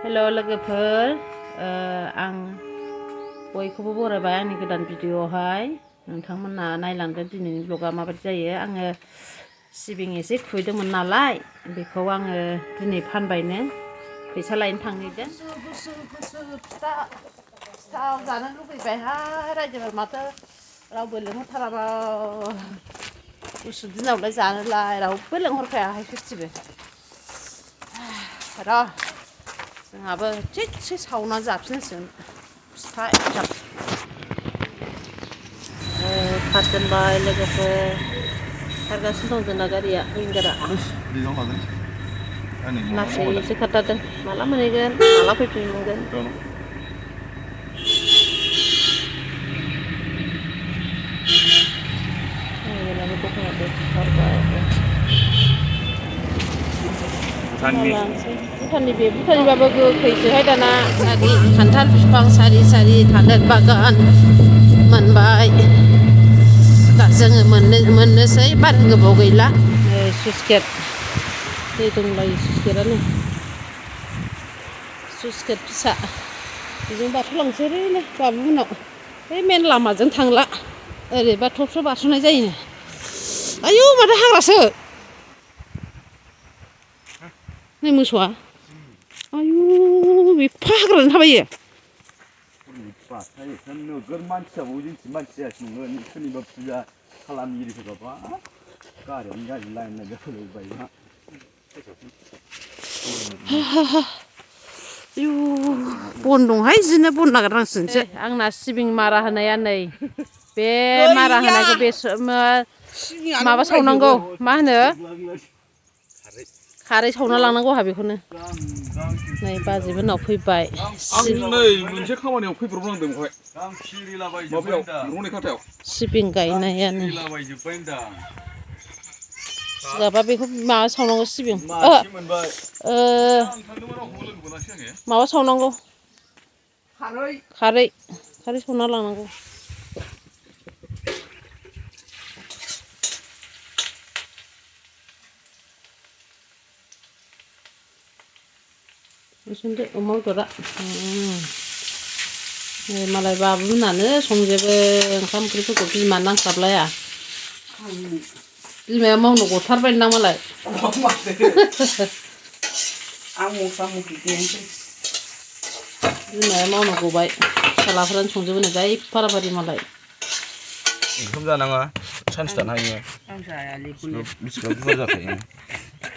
Hello लोगोफोर आं बयखौबो बरायबाय आंनि गोदान भिडिअआवहाय नोंथांमोना नायलांगोन दिनैनि ब्लगा माबायदि जायो। आङो सिबिं एसे खुबैदोंमोन नालाय बेखौ आङो दिनै फानबायनो फैसा लायनो थांनायदों। फिथा जानो लुबैबायहाय रायजोफोर माथो रावबो लिंहरथाराबा गुसु दिनावलाय जानोलाय रावबो लिंहरखायाहाय सोरथिबो र' जोंहाबो थिगसे सावना जाफिनसिगोन फिथा एन्थाब खारजेनबाय लोगोफोर खारगासिनो दं जोंना गारिया विंगारा लासैसो खारथारदों माला मोनहैगोन माला फैफिन मोनगोन। भुटाननिबाबो गोखैसोहाय दाना सारि खान्थाल बिफां सारि सारि थालिर बागान मोनबाय दा जोङो मोननोसै बारा गोबाव गैला। सुइस गेट दै दंलायो सुइस गेटआनो सुइस गेट फिसा बेजों बारस'लांसै ओरैनो बाबुमोनाव बे मेन लामाजों थांला ओरै बाथौफ्राव बारस'नाय जायोनो। आयौ माथो हाग्रासो नै मोसौआ आयु एफा हाग्राजों थाबायो। नोगोर मानसियाबो जोंथिं मानसि जायासै नंगोन सोरनिबा फुजा खालामिफोरबा गारियानो गारि लाइन जालायबाय मा आयु बन दंहाय बिदिनो बन नागिरनांसिगोनसो। आंना सिबिं मारा होनाया नै बे मारा होनायखौ बे माबा सावनांगौ मा होनो खारै सावना लांनांगौ आंहा बेखौनो। नै बाजैबो उनाव फैबाय मोनसे खामानियाव फैब्रबनांदों बेवहाय सिबिं गायनायानो जिगाबा बेखौ माबा सावनांगौ सिबिं माबा सावनांगौ खारै सावना लांनांगौ। बिसोरनो अमा बेदरा मालाय बाबुमोनानो संजोबो ओंखाम ओंख्रिफोरखौ बिमा नांस्लाबलाया बिमाया मावनो गथारबायदां मालाय बिमाया मावनो गबाय फिसालाफ्रानो संजोबो जाय फाराफारि मालाय ओंखाम जानाङा सानसे थानो हायो बेसेबां बुरजा जाखायो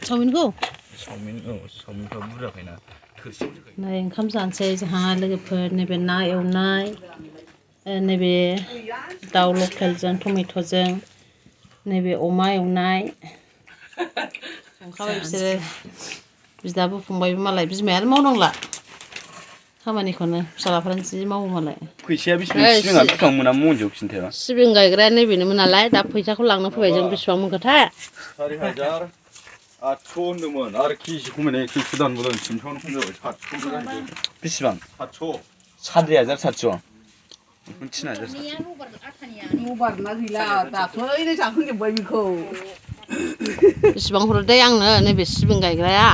चावमिनखौ चावमिनफ्रा बुरजाखायना नै ओंखाम जानोसै जोंहा लोगोफोर नैबे ना एवनाय नैबे दाउ लकेलजों टमेट'जों नैबे अमा एवनाय संखाबाय बिसोरो बिदाबो फंबायबो मालाय बिमायानो मावनांला खामानिखौनो फिसालाफ्रानो जि मावो मालाय। फैसाया बेसेबां मोना मनजों खिन्थाया सिबिं गायग्राया नैबेनोमोन नालाय दा फैसाखौ लांनो फैबाय जों बेसेबां मोनखोथाय 4,800 होनदोंमोन आरो केजि खमायनाय 600 दानबो थिनस'आनो खम जाबाय 700 बेसेबां 700 3,700 नबारना गैला दाख्लैनो जाखांजोब्बाय बेखौ बेसेबां हरदों आंनो नैबे सिबिं गायग्राया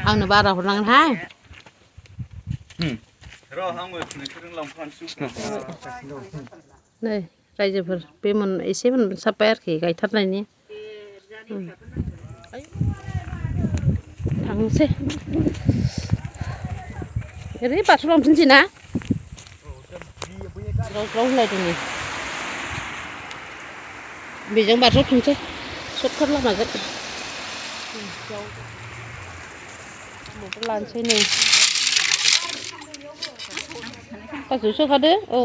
आंनो बारा हरनांगोनहाय नै रायजोफोर बे एसे मोनसाबबाय आरोखि गायथारनायनि थांनोसै ओरै बारस'लांफिनसै ना ज्राव ज्राव होनलायदों नै बेजों बारस'फिनसै सर्टकाट लामाजों लानोसै नै गासैबो सोखादो औ